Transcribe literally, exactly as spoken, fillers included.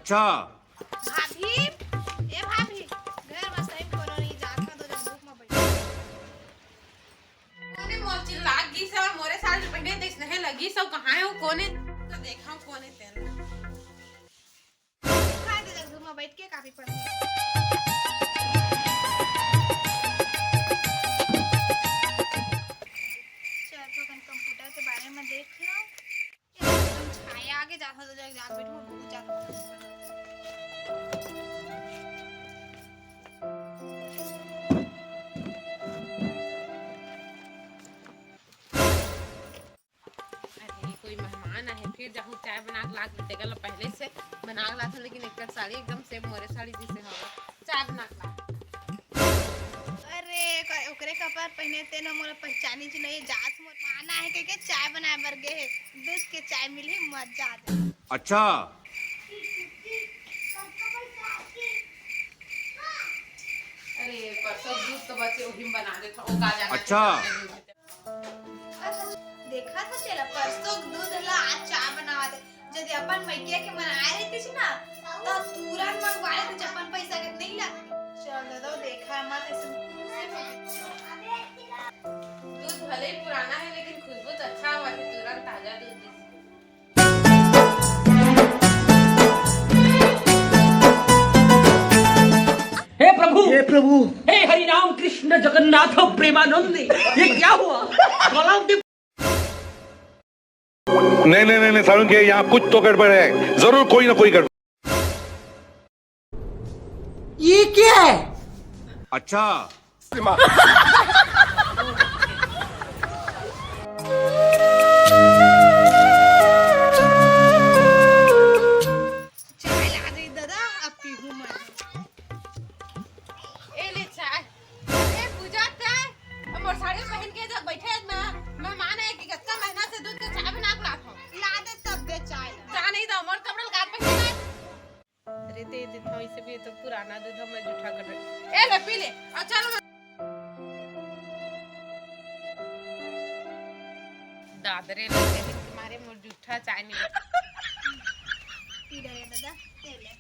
अच्छा। भाभी, ए भाभी, घर में सही कोनो नहीं जात ना, दो जन धूप में बैठ। कोने मोर चिल्ला गीस हे, मोरे साड़ी पहने तइसने लगिस हे, कहाँ हे वो कोने? तो देखा हूँ कोने तेल। खा दे जब धूप में बैठ के कापी पढ़। चल, तो कन कंप्यूटर के बारे में देख लो। एकदम छाया आगे जात हो, तो जाके जाके बैठो, बहुत ज्यादा। अरे, कोई मेहमान आए, फिर जाहूँ चाय बना के लात, तेकर ला पहले से बना के लात, लेकिन एकर साड़ी एकदम सेम मोरे साड़ी जैसे हवा। चाय बना के लात। अरे, क-, ओकरे कपड़ा पहने ते न मोला पहचानी च नहीं, जात मोर माना है कह के चाय बनाए बर गे है। दूध के चाय मिली, मजा आ जाए। अच्छा। अरे, परसों दूध तो बचे, वही में बना देता हूँ, वो का जाना अच्छा। है। देखा था तेला, परसों दूध ला आज चाय बनावा दे। जदि अपन मइके के मन आए रहितिस ना, त तुरंत मंगवा लेतिस, अपन पैसा के नहीं लगती। चल दादा, देखा मत ऐसे। दूध भले ही पुराना है, लेकिन खुशबू तो अच्छा हुआ है, तुरंत ताजा दूध जैसे। हे प्रभु, हे प्रभु। हे हरि राम कृष्ण जगन्नाथ प्रेमानंद, ये क्या हुआ? गला उठे। नहीं, नहीं, नहीं, नहीं, सारुण के यहाँ कुछ तो गड़बड़ है, जरूर कोई ना कोई गड़बड़। ये क्या है? अच्छा। चाय ला दे दादा, अब पीहूं मैं। ए ले चाय। ए पूजा, तै अब मोर साड़ी पहन के जब बैठे ना, मेहमान आए कि कतना महीना से दूध के चाय बना के लात हो। ला दे तब दे चाय ला। चाय नहीं दो, मोर कपड़ा लगा पहन के। अरे दे देता हूँ, इसे भी तो पुराना दूध हम जूठा कर रहे। ए ले पी ले, अच्छा लो। दादरे लगे दिन के मारे मोर जूठा चाय नहीं। पी ले रे दादा, पी ले।